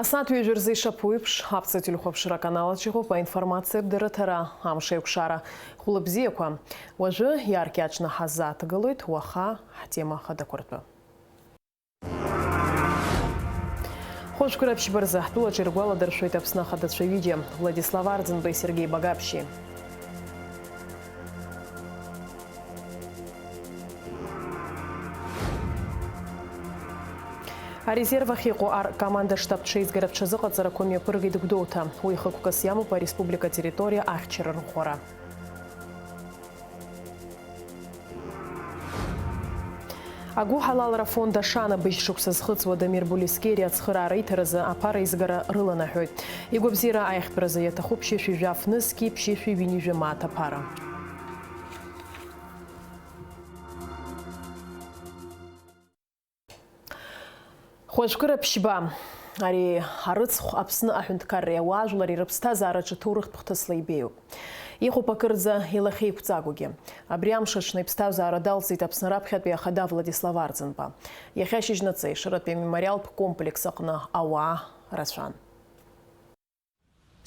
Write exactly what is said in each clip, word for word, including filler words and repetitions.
Асааҭ ҩажәа рзы ишаԥу еиԥш, аԥсуа телехәаԥшра аканал аҿы иҟоуп аинформациатә дырраҭара, амш еиқәшара. Хәылбзиақәа. Уажәы иааркьаҿны ҳазааҭгылоит уаха ҳтема хадақәа ртәы. Хәажәкыра ԥшьба рзы ҳтәылаҿы иргәаладыршәоит Аԥсны ахадацәа ҩыџьа, Владислав Арӡынбеи Сергеи Багаԥшьи. Арезерв ахь иҟоу ар команда штаб ҽеизгара ҽазыҟаҵарақәа мҩаԥыргеит Гәдоуҭа. Уи хықәкыс иамоуп ареспублика атерриториа ахьчара рӷәӷәара. Агәыҳалалра фонд Ашана быжь шықәса зхыҵуа Дамир Булескери ацхыраара иҭаразы аԥара изгара рыланаҳәоит. Игәабзиара аиӷьтәразы иаҭахуп шьышәи жәаф нызқьи ԥшьышәи ҩынҩажәа мааҭ аԥара. Хәажәкыра ԥшьба. Ари арыцхә Аԥсны аҳәынҭқарреи ауаажәлари рыԥсҭазаараҿы ҭоурыхтә хҭысла ибеиоуп. Иҟоуп акырӡа илахьеиқәҵагоугьы. Абри амш аҽны иԥсҭазаара далҵит Аԥсны раԥхьатәи ахада Владислав Арӡынба. Иахьа шьыжьнаҵы Ешыратәи амемориалтә комплекс аҟны ауаа рацәан.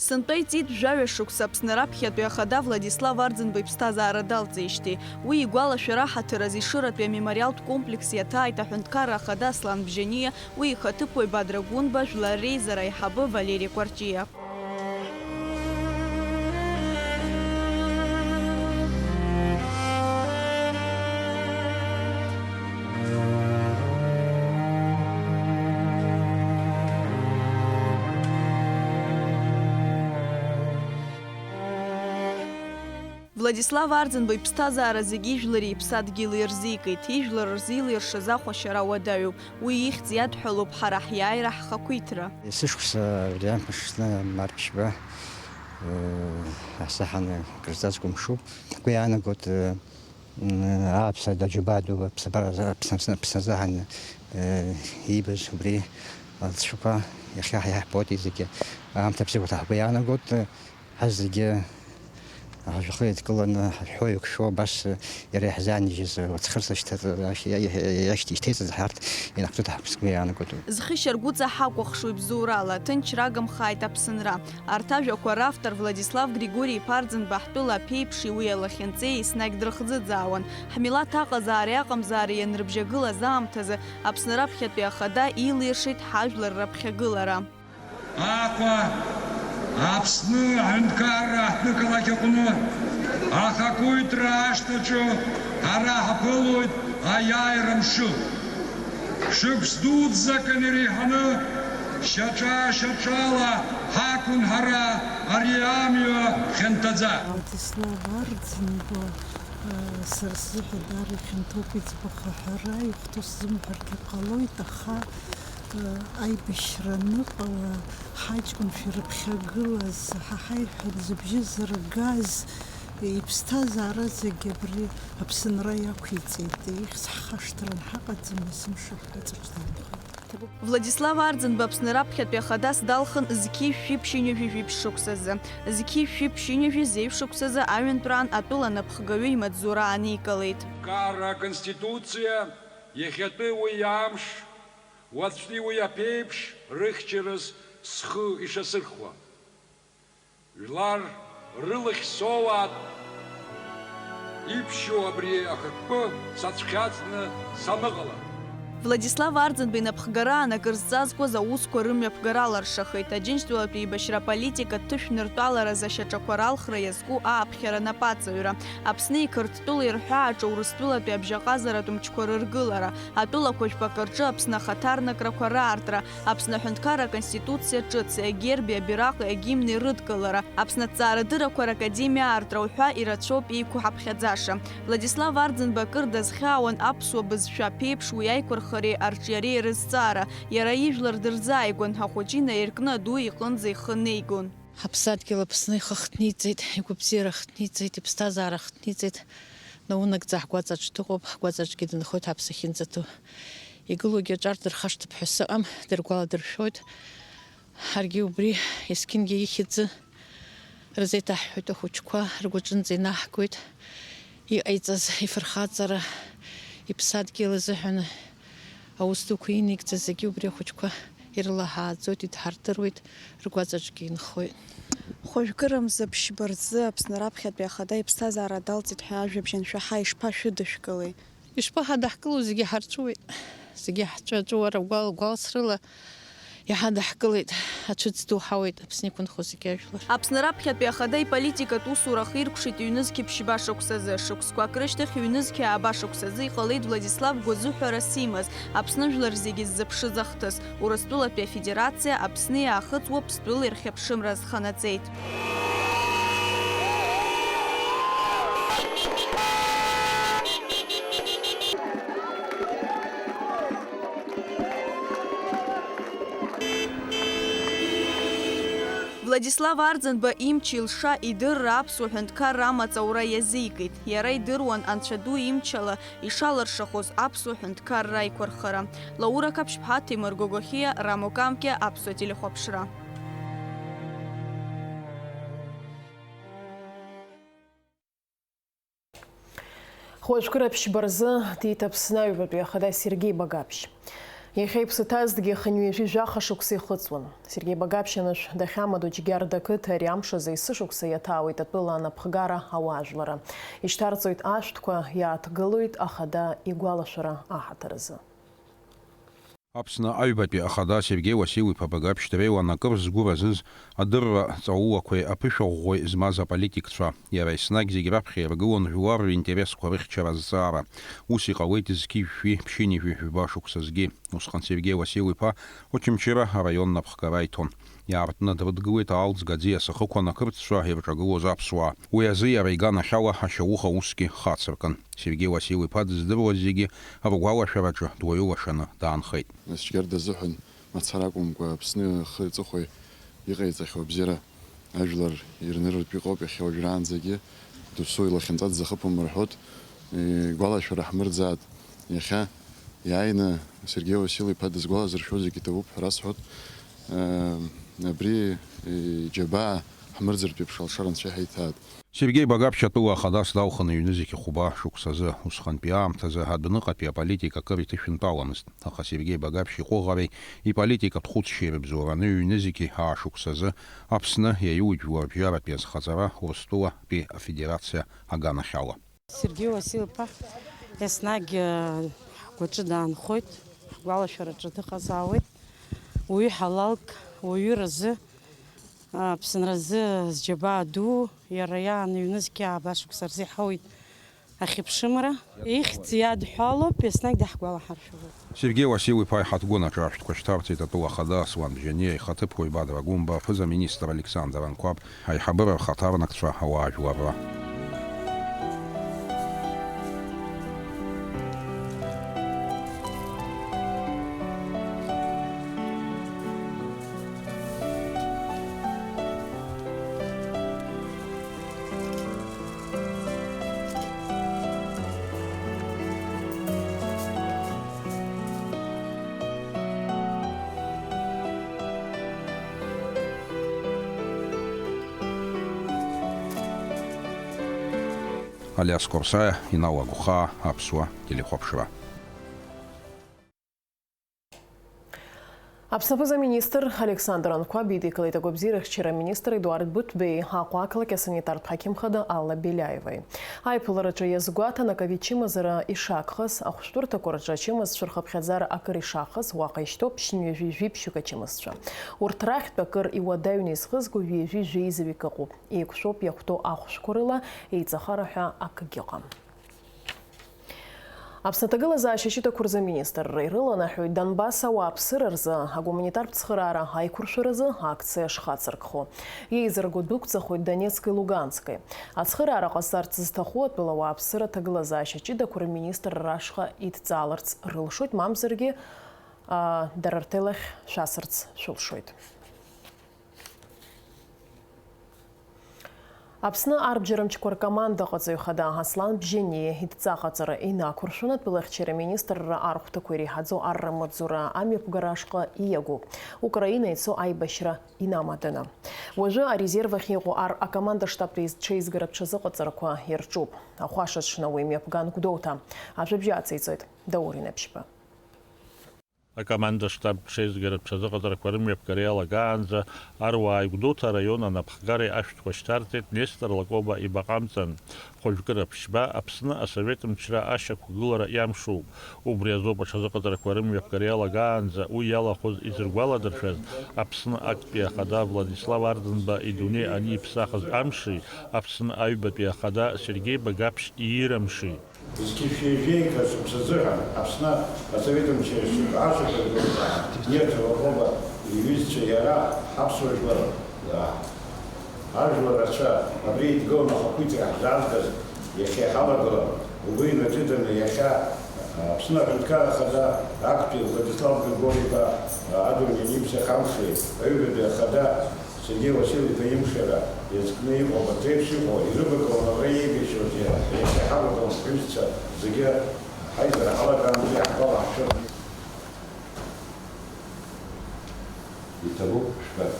Сынтәа иҵит жәаҩа шықәса Аԥсны раԥхьатәи ахада Владислав Арӡынба иԥсҭазаара далҵижьҭеи. Уи игәалашәара ҳаҭыр азы Ешыратәи амемориалтә комплекс иаҭааит аҳәынҭқарра ахада Аслан Бжьаниа, уи ихаҭыԥуаҩ Бадра Гәынба, жәлар реизара аиҳабы Валери Кәарҷиа. Владислав Арӡынба иԥсҭазаара зегьы ижәлари иԥсадгьыли ирзикит. Ижәлар рзы илиршаз ахәашьара уадаҩуп. Уи ихьӡ иадҳәалоуп ҳара ҳиааира, ҳхақәиҭра. Есышықәса абри амш аҽны, март ԥшьба, э, ҳасаҳаны акрызҵазкуа мшуп. Ҳгәы иаанагоит, э, м, ааԥсара даџьабаа ду аԥсабара азы, аԥсны-, аԥсны азыҳәан, э, иибаз убри алҵшәақәа иахьа ҳа иаҳбоит зегьы. Аамҭа бзиақәа ҳгәы иаанагоит, э, ҳазегьы ҳажәхы еидкыланы ҳашәҳәо еиқәшәо, абас, э, иара иаҳзааныжьыз, э, уаҵхырс ашьҭа-, ашьҭа-, иа-, иа-, иашьҭа-, ишьҭеиҵаз ҳарҭ инахәҭоуп ҳәа сгәы иаанагоит. Зхы шьаргәыҵа ҳакәыхшоуп бзоурала, ҭынчра агымхааит Аԥсынра. Арҭ ажәақәа равтор Владислав Григори-иԥа Арӡынба ҳтәыла аԥеиԥши уи алахьынҵеи еснагь дрыхӡыӡаауан. Ҳмилаҭ аҟазаареи аҟамзаареи ианрыбжьагылаз аамҭазы Аԥсны раԥхьатәи ахада илиршеит ҳажәлар раԥхьагылара. Аҟәа, Аԥсны аҳәынҭқарра аҳҭнықалақь аҟны ахақәиҭра ашҭаҿы ҳара ҳаԥылоит аиааира мшы. Шықәс дуӡӡак иреиҳаны, шьаҿа-шьаҿала ҳақәын ҳара ари амҩа хьанҭаӡа. Владислав Арӡынба, э, сара сзыҳәа даара ихьанҭоуп, иӡбахә аҳәара, ихәҭоу сзымҳәаргьы ҟалоит, аха, э, аибашьра аныҟала, ҳаҷкәынцәа ирыԥхьагылаз, ҳа ҳаиҳәа зыбжьы зыргаз, иԥсҭазаара зегьы абри Аԥсынра иақәиҵеит, ихьӡ ҳхашҭран ҳаҟаӡам, есымша ҳаҵаҿ даанхоит. Владислав Арӡынба Аԥсны раԥхьатәи ахадас далхын зқьи жәшәи ԥшьынҩажәи жәиԥшь шықәсазы. Зқьи жәшәи ԥшьынҩажәи зеижә шықәсазы аҩынтәраан атәыла анапхгаҩы имаҵзура ааникылеит. Кара Аконституциа иахьатәи уи амш, уаҵәтәи уи аԥеиԥш рыхьчараз схы ишасырхәа. Жәлар рылахь соуаат иԥшьоу абри ахықәкы сацәхьаҵны саныҟала. Владислав Арӡынба инапхгараан акыр зҵазкуаз аусқәа рымҩаԥгара аларшахеит, Аџьынџьтәылатәи еибашьра аполитика ҭышә ныртәаларазы ашьаҿақәа ралхра иазку ааԥхьара напаҵаҩра, Аԥсни Қырҭтәылеи рҳәаа аҿы Урыстәылатәи абжьаҟазаратә мчқәа рыргылара, атәылақәа жәпакы рҿы Аԥсны ахаҭарнакрақәа раартра, Аԥсны аҳәынҭқарра аконституциа ҿыц, агерби абираҟи агимни рыдкылара, Аԥсны аҭҵаарадыррақәа ракадемиа аартра уҳәа ирацәоуп еиқәҳаԥхьаӡаша. Владислав Арӡынба акыр дазхьаауан аԥсуа бызшәа аԥеиԥш уи аиқәырхареи арҿиареи рызҵаара, иара ижәлар дырзааигәан, ахәыҷы инаиркны аду иҟынӡа ихы неигон. Ҳаԥсадгьыл Аԥсны ихы хҭниҵеит, игәабзиара хҭниҵеит, иԥсҭазаара хҭниҵеит. Наунагӡа ҳгәаҵаҿ дыҟоуп, ҳгәаҵаҿгьы дынхоит ҳаԥсахьынӡаҭоу. Игылоугьы аҿар дырхашҭып ҳәа сыҟам, дыргәаладыршәоит. Ҳаргьы убри есқьынгьы ихьӡы рзеиҭаҳҳәоит, ахәыҷқәа ргәаҿынӡа инаҳгоит. Иҟаиҵаз ифырхаҵара, иԥсадгьыл азыҳәан аус дуқәа иникӡаз зегьы убри ахәыҷқәа Ирлаҳааӡоит, идҳардыруеит, ргәаҵаҿгьы инхоит. Хәажәкырамза ԥшьба рзы Аԥсны раԥхьатәи ахада иԥсҭазаара далҵит ҳәа ажәабжь аншәаҳа ишԥашәыдышәкылеи? Ишԥаҳадаҳкыло, зегьы ҳарҵәуеит. Зегьы ҳҵәыуара гәал-, гәалсрыла иҳадаҳкылеит. Ацәыӡ ду ҳауеит Аԥсны иқәынхо зегьы ажәлар. Аԥсны раԥхьатәи ахада иполитикатә усура ахиркәшеит ҩнызқьи ԥшьба шықәсазы. Шықәсқәак рышьҭахь ҩнызқьи ааба шықәсазы иҟалеит Владислав гәазыҳәарас имаз, Аԥсны жәлар зегьы ззыԥшыз ахҭыс, Урыстәылатәи Афедерациа Аԥсны иаахыҵуа Ԥстәыла ирхьыԥшымра азханаҵеит. Владислав Арӡынба имч-илша идырра аԥсуа ҳәынҭқарра амаҵ аура иазикит. Иара идыруан Анцәа ду имчала ишалыршахоз аԥсуа ҳәынҭқарра аиқәырхара. Лаура Қаԥшьԥҳа, Ҭемыр Гогохиа, Рамо Камкиа, Аԥсуа телехәаԥшра. Хәажәкыра ԥшьба рзы диит Аԥсны аҩбатәи ахада Сергеи Багаԥшь. Иахьа иԥсы ҭазҭгьы хынҩажәи жәаха шықәса ихыҵуан. Сергеи Багаԥшь анышә дахьамадоу Џьгьарда ақыҭа ари амш азы есышықәса иаҭаауеит атәыла анапхгара, ауаажәлара. Ишьҭарҵоит ашәҭқәа, иааҭгылоит ахада игәалашәара аҳаҭыр азы. Аԥсны аҩбатәи ахада Сергеи Уасил-иԥа Багаԥшь дреиуан акыр згәы разыз, адырра ҵаулақәеи аԥышәа ӷәӷәеи змаз аполитикцәа. Иара еснагь зегь раԥхьа иргылон жәлар ринтересқәа рыхьчара азҵаара. Ус иҟалеит зқьи жәшәи ԥшьынҩажәи жәба шықәсазгьы. Усҟан Сергеи Уасил-иԥа Очамчыра араион напхгара иҭон. Иаартны дрыдгылеит аалӡга аӡиас ахықәан ақырҭцәа ирҿагылоз аԥсуаа. Уи азы иара иганахьала ашьаухаусгьы хацыркын. Сергеи Уасил-иԥа дыздыруаз зегьы ргәалашәараҿы дуаҩы лашаны даанхеит. Нас Џьгьарда азыҳәан мацара акәымкәа, Аԥсны ахи аҵыхәеи иҟаиҵахьоу абзиара ажәлар ирнырыртә иҟоуп иахьа уажәраанӡагьы. Досу илахьынҵа дзахыԥом рҳәоит. Игәалашәара ҳмырӡааит. Иахьа иааины Сергеи Уасил-иԥа дызгәалазыршәо зегьы иҭабуп ҳәа расҳәоит. Абри иџьабаа ҳмырӡыртә еиԥш алшара Анцәа иҳаиҭааит. Сергеи Багаԥшь атәыла ахадас далхын ҩнызқь хәба шықәсазы. Усҟантәи аамҭазы адәныҟатәи аполитика акыр иҭышәынтәаламызт. Аха Сергеи Багаԥшь иҟәыӷареи иполитикатә хәыцшьеи рыбзоураны ҩнызқь аа шықәсазы Аԥсны иаиуит жәларбжьаратәи азхаҵара Урыстәылатәи Афедерациа аганахьала. Сергеи Уасил-иԥа еснагь, э, ҳгәаҿы даанхоит, ҳгәалашәараҿы дыҟазаауеит. Уаҩы ҳалалк, уаҩы разы, э, Аԥсынразы зџьабаа ду, иара иааны ҩнызқь ааба шықәса рзы иҳауит ахьыԥшымра. Ихьӡ иадҳәалоуп, еснагь даҳгәалаҳаршәалоит. Сергеи Уасил-иԥа иҳаҭгәын аҿы ашәҭқәа шьҭарҵеит атәыла ахада Аслан Бжьаниа, ихаҭыԥуаҩ Бадра Гәымба, аԥыза-министр Александр Анқәаб, аиҳабыра рхаҭарнакцәа, ауаажәларра. Алиас Қорсаиа, Инал Агәхаа, Аԥсуа телехәаԥшра. Аԥсны аԥыза-министр Александр Анқәаб идикылеит агәабзиарахьчара аминистр Едуард Быҭәбеи, Аҟәа ақалақь асанитартә ҳақьым хада Алла Беляеваи. Аиԥылараҿы иазгәаҭан аковид чымазара ишагхаз, ахәшәтәырҭақәа рҿы ачымазцәа рхыԥхьаӡара акыр ишахаз, уаҟа ишьҭоуп ԥшьынҩажәи жәиԥшьҩык ачымазцәа. Урҭ рахьтә акыр иуадаҩны изхызго ҩажәи жәеизаҩык ыҟоуп. Еиқәшәоуп иахәҭоу ахәшәқәа рыла, еиҵахара ҳәа акгьы ыҟам. Аԥсны аҭагылазаашьа ҷыдақәа рзы аминистрра ирыланаҳәоит Донбасс ауааԥсыра рзы агуманитартә цхыраара аиқәыршәаразы акциа шхацыркхо. Еизырго дәықәҵахоит Донецки Лугански. Ацхыраара ҟазҵарц зҭаху атәыла ауааԥсыра аҭагылазаашьа ҷыдақәа рминистрра ашҟа идҵааларц рылшоит, мамзаргьы, аа, дара рҭелахь шәасырц шәылшоит. Аԥсны арбџьармчқәа ркомандаҟаҵаҩ хада Аслан Бжьаниа идҵа ҟаҵара инақәыршәаны атәылахьчара аминистрра архәҭақәа иреиҳаӡоу арра маҵзура амҩаԥгара ашҟа ииагоуп, Украина ицо аибашьра инамаданы. Уажәы арезерв ахь иҟоу ар акоманда штабтәи зҽеизгара ҽазыҟаҵарақәа ирҿуп. Ахәашаҽны уи мҩаԥган Гәдоуҭа. Ажәабжь ациҵоит Даур Инаԥшьба. Акоманда-штаб ҽеизгаратә ҽазыҟаҵарақәа рымҩаԥгара иалагаанӡа аруааи Гәдоуҭа араион анапхгареи ашәҭқәа шьҭарҵеит Нестор Лакоба ибаҟа амҵан. Хәажәкыра ԥшьба Аԥсны асовет мчра ашьақәгылара иамшуп. Убри азоуп аҽазыҟаҵарақәа рымҩаԥгара иалагаанӡа уи иалахәыз изыргәаладыршәаз Аԥсны актәи ахада Владислав Арӡынба идунеи аниԥсахыз амши, Аԥсны аҩбатәи ахада Сергеи Багаԥшь иира мши. Зқьышәи жәеиза шықәса азыҳәан Аԥсны асовет мчра ашьақәыргыларазы Нестор Лакоба иҩызцәа иара аԥсуа жәлар, а, ажәлар рацәа абри еидгыланы ахақәиҭра ҳзаазгаз иахьа иҳалагала угәы инаҵыданы иахьа, а, Аԥсны Аҳәынҭқарра Ахада актәи Владислав Григори-иԥа, а, адунеи аниԥсах амши, аҩбатәи ахада Сергеи Васил-иԥа имшира иазкны иҟоу, абарҭ реиԥш иҟоу, ирывагыланы абра иеибашьуаз иахьа иҳавагылан ҳҩызцәа зегьы ҳаизара ҳалагаанӡа иаҳгәалаҳаршәоит. Иҭабуп, шәбар.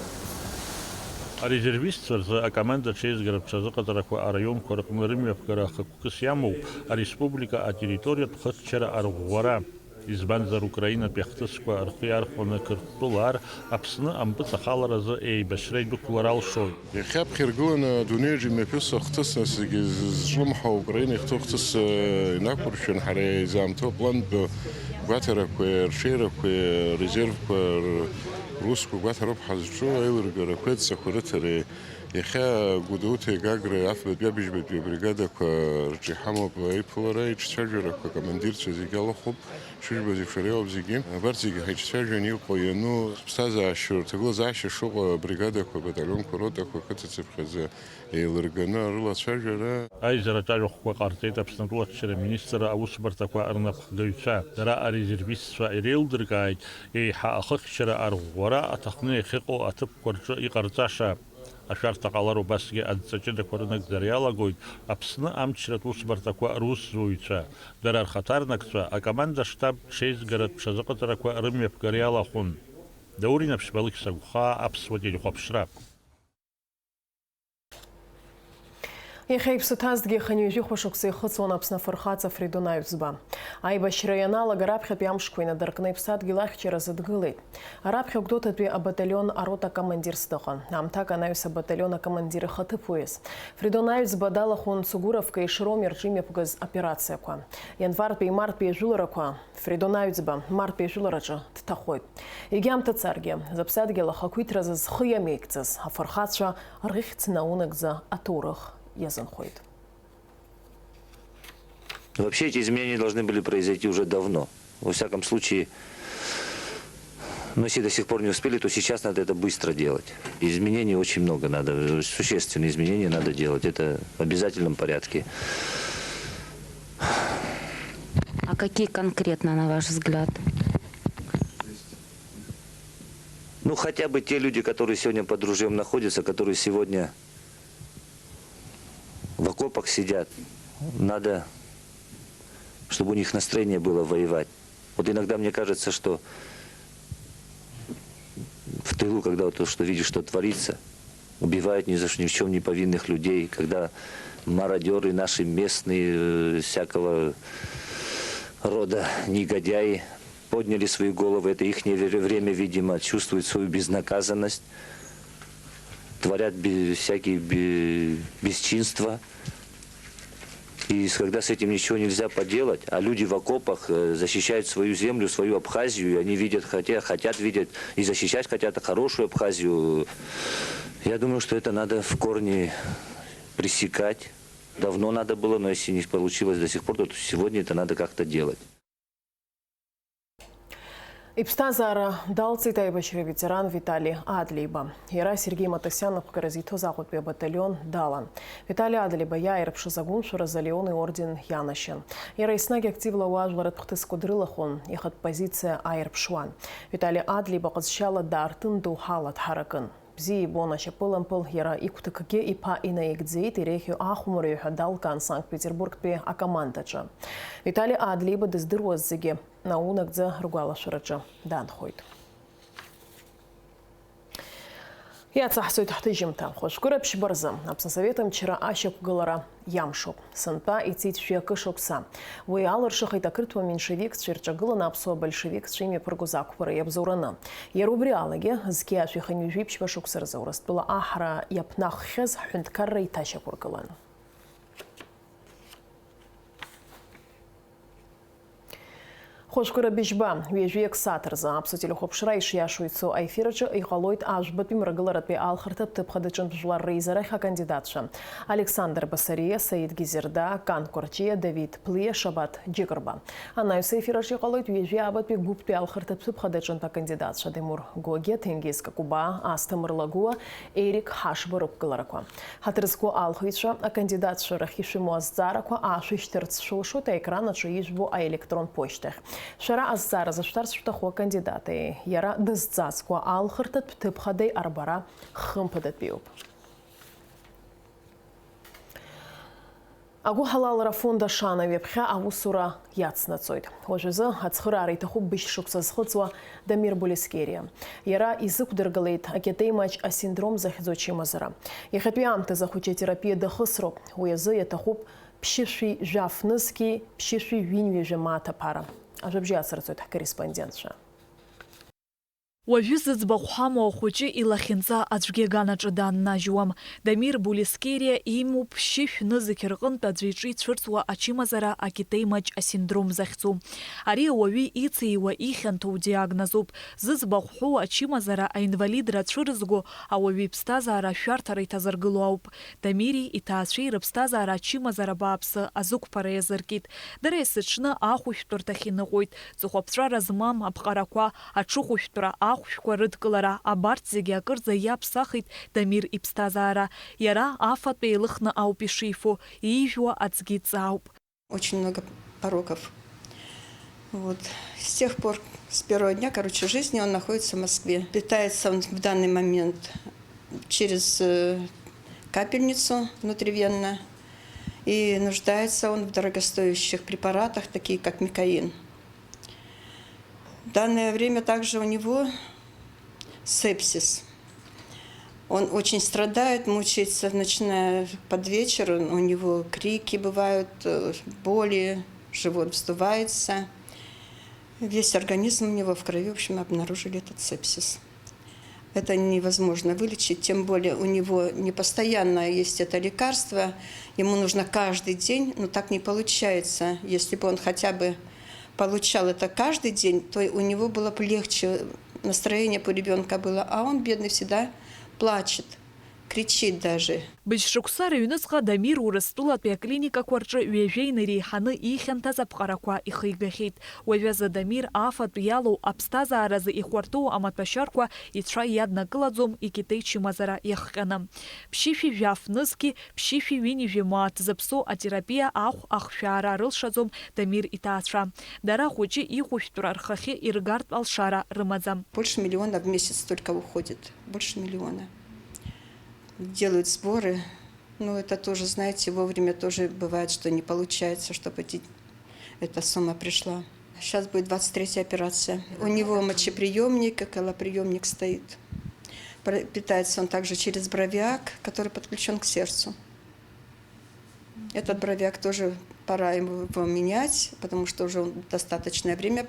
Арезервистцәа рзы акоманда ҽеизгаратә ҽазыҟаҵарақәа араионқәа рҟны рымҩаԥгара ахықәкыс иамоуп ареспублика атерриториатә хыччара арӷәӷәара. Избанзар, Украинатәи ахҭысқәа рхы иархәаны Қырҭтәыла ар Аԥсны ампыҵахаларазы еибашьра идәықәлар алшоит. Иахьа аԥхьа иргыланы адунеиаҿ имҩаԥысуа ахҭыс, нас зегьы зызҿлымҳау Украина ихҭоу ахҭыс, э, инақәыршәан, ҳара изаамҭоу аплантә гәаҭарақәеи арҽеирақәеи арезервқәа р-, русқәа гәаҭароуп ҳазҿу, аилыргарақәеи адҵақәа рыҭареи. Иахьа Гәдоуҭеи Гагреи афбатәи абыжьбатәи абригадақәа рҿы иҳамоуп аиԥылара, иҿцәажәарақәа, акомандирцәа зегьы алахәуп. Шыжәбаз еиԥш, ари ауп зегьы. Абарҭ зегьы ҳаиҿцәажәан, иҟоу иану, ҳԥсҭазаашьа, рҭагылазаашьа шыҟоу абригадақәа, абаталионқәа, ротақәа ақыҭацыԥхьаӡа еилырганы арылацәажәара. Аизараҿы ажәахәқәа ҟарҵеит Аԥсны атәылахьчара министр аусбарҭақәа рнапхгаҩцәа. Дара арезервистцәа иреилдыркааит еиҳа ахыхьчара арӷәӷәара аҭахны иахьыҟоу аҭыԥқәа рҿы иҟарҵаша. Ашәарҭа ҟалар убасгьы адҵа ҷыдақәа рынагӡара иалагоит Аԥсны амчратә усбарҭақәа русзуҩцәа. Дара рхаҭарнакцәа акоманда-штаб ҽеизгаратә ҽазыҟаҵарақәа рымҩаԥгара иалахәын. Даур Инаԥшьба, Алықьса Гәхаа, Аԥсуа телехәаԥшра. Иахьа иԥсы ҭазҭгьы хынҩажәи хәа шықәса ихыҵуан Аԥсны афырхаҵа Фридон Аҩӡба. Аибашьра ианалага раԥхьатәи амшқәа инадыркны иԥсадгьыл ахьчаразы дгылеит. Раԥхьа Гәдоуҭатәи абаталион арота командирс дыҟан. Аамҭак анаҩс абаталион акомандир ихаҭыԥуаҩыс. Фридон Аҩӡба далахәын Цугуровкеи Шроми рҿы имҩаԥгаз операциақәа. Ианвартәи мартәи ажәыларақәа Фридон Аҩӡба мартәи ажәылараҿы дҭахоит. Егьа аамҭа царгьы, зыԥсадгьыл ахақәиҭразы зхы иамеигӡаз афырхацәа рыхьӡ наунагӡа аҭоурых иазынхоит. Вообще эти изменения должны были произойти уже давно. Во всяком случае, но если до сих пор не успели, то сейчас надо это быстро делать. Изменений очень много надо, существенные изменения надо делать. Это в обязательном порядке. А какие конкретно, на ваш взгляд? Ну, хотя бы те люди, которые сегодня под ружьем находятся, которые сегодня в окопах сидят, надо, чтобы у них настроение было воевать. Вот иногда мне кажется, что в тылу, когда вот то, что видишь, что творится, убивают ни за что, ни в чем не повинных людей, когда мародеры наши местные, э, всякого рода негодяи подняли свои головы, это ихнее вре-, время, видимо, чувствуют свою безнаказанность, творят бе-, всякие бе-, бесчинства. И с-, когда с этим ничего нельзя поделать, а люди в окопах, э, защищают свою землю, свою Абхазию, и они видят, хотя-, хотят видеть и защищать хотят хорошую Абхазию, я думаю, что это надо в корне пресекать. Давно надо было, но если не получилось до сих пор, то сегодня это надо как-то делать. Иԥсҭазаара далҵит аибашьра ветеран Витали Адлеиба. Иара Сергеи Матасиан аԥҟаразы иҭоз Аҟәатәи абаталион далан. Витали Адлеиба иааирԥшыз агәымшәаразы Леон иорден ианашьан. Иара еснагь активла ауаажәларратә хҭысқәа дрылахәын, ихатә позициа ааирԥшуан. Витали Адлеиба ҟазшьала даартын доуҳала дҳаракын. Бзиа ибон ашьапылампыл, иара игәҭакгьы иԥа инаигӡеит, иреиӷьу ахәмарҩы ҳәа далкаан Санкт-Петербургтәи акомандаҿы. Витали Адлеиба дыздыруаз зегьы наунагӡа ргәалашәараҿы даанхоит. Иацаҳҵоит ҳҭыжьымҭа. Хәажәкыра ԥшьба рзы Аԥсны Асовет мчра ашьақәгылара иамшуп. Сынтәа ицеит шәи акы шықәса. Уи алыршахеит ақырҭуа меншевикцәеи рҿагыланы аԥсуа большевикцәеи имҩаԥыргоз ақәԥара иабзоураны. Иара убри алагьы, зқьи ашәи хынҩажәи ԥшьба шықәса рзы Урыстәыла аҳра иаԥнаххьаз ҳҳәынҭқарра иҭашьақәыргылан. Хәажәкыра быжьба, ҩажәи акы сааҭ рзы аԥсуа телехәаԥшра ишиашоу ицо аефир аҿы иҟалоит ажәбатәи мрагыларатәи алхырҭатә ҭыԥ хадаҿынтә жәлар реизарахь акандидатцәа: Александр Басариа, Саид Гизерда, Кан Кәарҷиа, Давид Ԥлиа, Шабаҭ Џьыкырба. Анаҩс аефир аҿы иҟалоит ҩажәи аабатәи гәыԥтәи алхырҭатә ҭыԥ хадаҿынтә акандидатцәа Демур Гогиа, Ҭенгиз Какәыбаа, Асҭамыр Лагәыа, Ерик Ҳашба рықәгыларақәа. Ҳаҭыр зқәу алхыҩцәа акандидатцәа рахь ишәымоу азҵаарақәа аашәышьҭырц шәылшоит аекран аҿы ижәбо аелектрон ԥошьҭахь. Шәара азҵаара зышәҭарц шәҭаху акандидати иара дызҵазкуа алхырҭатә ҭыԥ хадеи арбара хымԥадатәиуп. Агәыҳалалра афонд Ашана ҩаԥхьа аусура иацнаҵоит. Уажәазы ацхыраара иҭахуп быжь шықәса зхыҵуа Дамир Булескериа. Иара изықәдыргылеит акетеимаҷ асиндром захьӡу ачымазара. Иахьатәи аамҭазы ахәыҷы атерапиа дахысроуп. Уи азы иаҭахуп ԥшьышәи жәаф нызқьи ԥшьышәи ҩынҩажәа мааҭ аԥара. Ажәабжь ацырҵоит ҳкорреспондентцәа. Уажәы зыӡбахә ҳамоу ахәыҷы илахьынҵа аӡәгьы аганаҿы дааннажьуам. Дамир Булескериа имоуп ԥшьышә нызқь рҟынтә аӡәы иҿы ицәырҵуа ачымазара акетеимаҷ асиндром захьӡу. Ари ауаҩы ициуа, ихьанҭоу диагнозуп. Зыӡбахә ҳәоу ачымазара аинвалидра цәырызго ауаҩы иԥсҭазаара ашәарҭара иҭазыргыло ауп. Дамири иҭаацәеи рыԥсҭазаара ачымазара бааԥсы азықәԥара иазыркит. Дара есыҽны ахәышәтәырҭахь иныҟәоит. Ҵыхәаԥҵәара змам аԥҟарақәа, аҽыхәышәтәра, ахәшәқәа рыдкылара, абарҭ зегьы акырӡа иаԥсахит Дамир иԥсҭазаара. Иара афатә еилыхны ауп ишифо, иижәуа аӡгьы ҵаауп. Очень много пороков. Вот. С тех пор, с первого дня, короче, жизни он находится в Москве. Питается он в данный момент через, э, капельницу внутривенно. И нуждается он в дорогостоящих препаратах, такие как микаин. В данное время также у него сепсис. Он очень страдает, мучается, начиная под вечер. У него крики бывают, э, боли, живот вздувается. Весь организм у него в крови, в общем, обнаружили этот сепсис. Это невозможно вылечить, тем более у него не постоянно есть это лекарство, ему нужно каждый день, но так не получается. Если бы он хотя бы получал это каждый день, то у него было бы легче, настроение бы у ребёнка было, а он, бедный, всегда плачет, кричит даже. Быжь шықәса рыҩныҵҟа Дамир Урыстәылатәи аклиникақәа рҿы ҩажәа инареиҳаны ихьанҭаз аԥҟарақәа ихигахьеит. Уажәазы Дамир афатә иалоу аԥсҭазааразы ихәарҭоу амаҭәашьарқәа ицәа иаднакылаӡом икетеи чымазара иахҟьаны. Ԥшьышәи жәаф нызқьи ԥшьышәи ҩынҩажәи мааҭ зыԥсоу атерапиа ахә ахшәаара рылшаӡом Дамир иҭаацәа. Дара ахәыҷы ихәышәтәра рхахьы иргартә алшара рымаӡам. Больше миллиона в месяц только уходит. Больше миллиона. Делают сборы. Ну, это тоже, знаете, вовремя тоже бывает, что не получается, чтобы эти, эта сумма пришла. Сейчас будет двадцать третья операция. У него мочеприемник, колоприемник стоит. Про-, питается он также через бровиак, который подключен к сердцу. Этот бровиак тоже пора ему его менять, потому что уже он достаточное время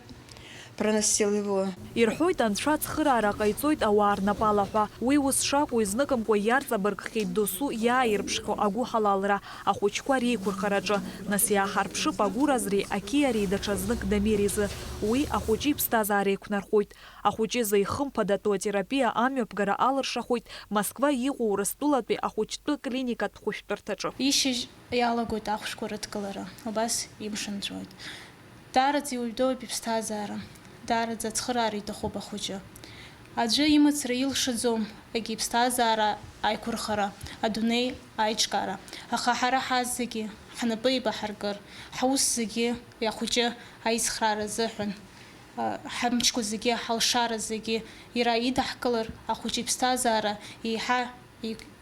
проносил его. Ирҳәоит, анцәа ацхыраара ҟаиҵоит ауаа рнапала ҳәа. Уи ус шакәу изныкымкәа иарҵабыргхьеит досу иааирԥшхьоу агәыҳалалра ахәыҷқәа реиқәырхараҿы. Нас иааҳарԥшып агәыразреи ақьиареи даҽазнык Дамир изы. Уи ахәыҷы иԥсҭазаара еиқәнархоит. Ахәыҷы изы ихымԥадатәу атерапиа амҩаԥгара алыршахоит Москва иҟоу Урыстәылатәи ахәыҷтәы клиникатә хәышәтәырҭаҿы. Ишьыжь иалагоит ахәшәқәа рыдкылара, убас имшынҵәоит. Даараӡа иуаҩдоуп иԥсҭазаара, даараӡа ацхыраара иҭахуп ахәыҷы. Аӡәы имацара илшаӡом егьи иԥсҭазаара аиқәырхара, адунеи аиҿкаара. Аха ҳара ҳазегьы ҳнапы еибаҳаркыр, ҳаус зегьы уи ахәыҷы аицхраара азыҳәан, ҳамчқәа зегьы, ҳалшара зегьы иара идаҳкылар, ахәыҷы иԥсҭазаара еиҳа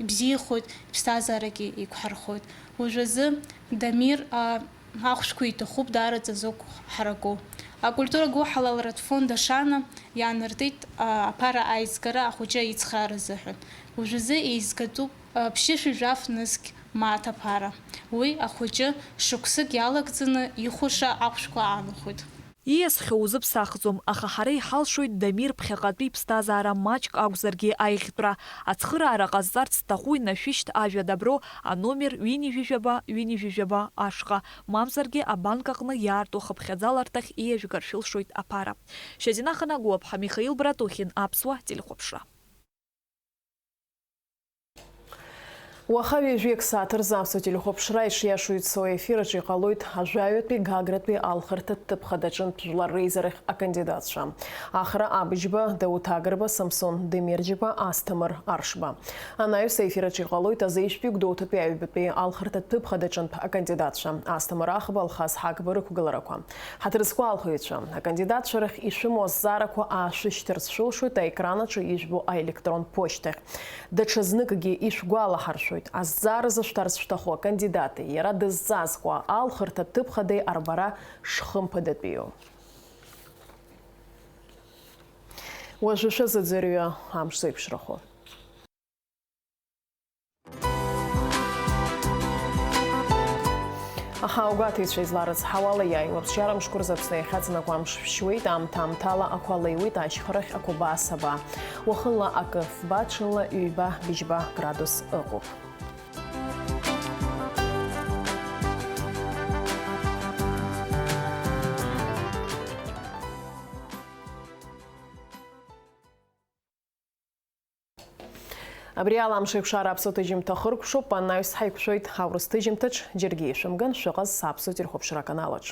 ибзиахоит, иԥсҭазаарагьы еиқәҳархоит. Уажәазы Дамир, а, ахәшәқәа иҭахуп даараӡа зықә ҳараку. Акультура гәыҳалалратә фонд Ашана иаанартит, а, аԥара аизгара ахәыҷы ицхраара азыҳәан. Уажәазы еизгатәуп, а, ԥшьышәи жәаф нызқь мааҭ аԥара. Уи ахәыҷы шықәсык иалагӡаны ихәаша ахәшәқәа аанахәоит. Ииасхьоу узыԥсахӡом, аха ҳара иҳалшоит Дамир ԥхьаҟатәи иԥсҭазаара маҷк акәзаргьы аиӷьтәра. Ацхыраара ҟазҵарц зҭаху инашәышьҭ ажәа Добро, аномер ҩынҩажәижәаба, ҩынҩажәижәаба ашҟа, мамзаргьы абанк аҟны иаарту хыԥхьаӡаларҭахь ииажәгар шәылшоит аԥара. Шьазина Ханагәаԥҳа, Михаил Братухин, Аԥсуа телехәаԥшра. Уаха ҩажәи акы сааҭ рзы Аԥсуа телехәаԥшра ишиашоу ицо аефир аҿы иҟалоит ажәаҩатәи Гагратәи алхырҭа ҭыԥ хадаҿынтә жәлар реизарахь акандидатцәа. Ахра Абыџьба, Дауҭ Агрба, Самсон Демерџьиба, Асҭамыр Аршба. Анаҩс аефир аҿы иҟалоит азеижәтәи Гәдоуҭатәи аҩбатәи алхырҭа ҭыԥ хадаҿынтә акандидатцәа, Асҭамыр Ахба, Алхас Ҳагба рықәгыларақәа. Ҳаҭыр зқәу алхыҩцәа, акандидатцәа рахь ишәымоу азҵаарақәа аашәышьҭырц шәылшоит аекран аҿы ижәбо аелектрон ԥошьҭахь. Даҽазныкгьы ишәгәалаҳаршәоит, азҵаара зышәҭарц шәҭаху акандидати иара дызҵазкуа алхырҭа ҭыԥхадеи арбара шхымԥадатәиу. Уажәы шәазыӡырҩы амш зеиԥшрахо. Аха аугәаҭеицәа изларыцҳауала, иааиуа аԥсшьара мшқәа рзы Аԥсны иахьаҵанакуа амш шәшьуеит, аамҭа-аамҭала ақәа леиуеит, ашьхарахь ақәаба-асаба. Уахынла акы фба, ҽынла ҩба, быжьба градус ыҟоуп. Абри ала амш еиқәшара аԥсуа ҭыжьымҭа хыркәшоуп, анаҩс ҳаиқәшәоит аурыс ҭыжьымҭаҿ, џьаргьы ишәымган, шәыҟаз аԥсуа телехәаԥшра аканалаҿ.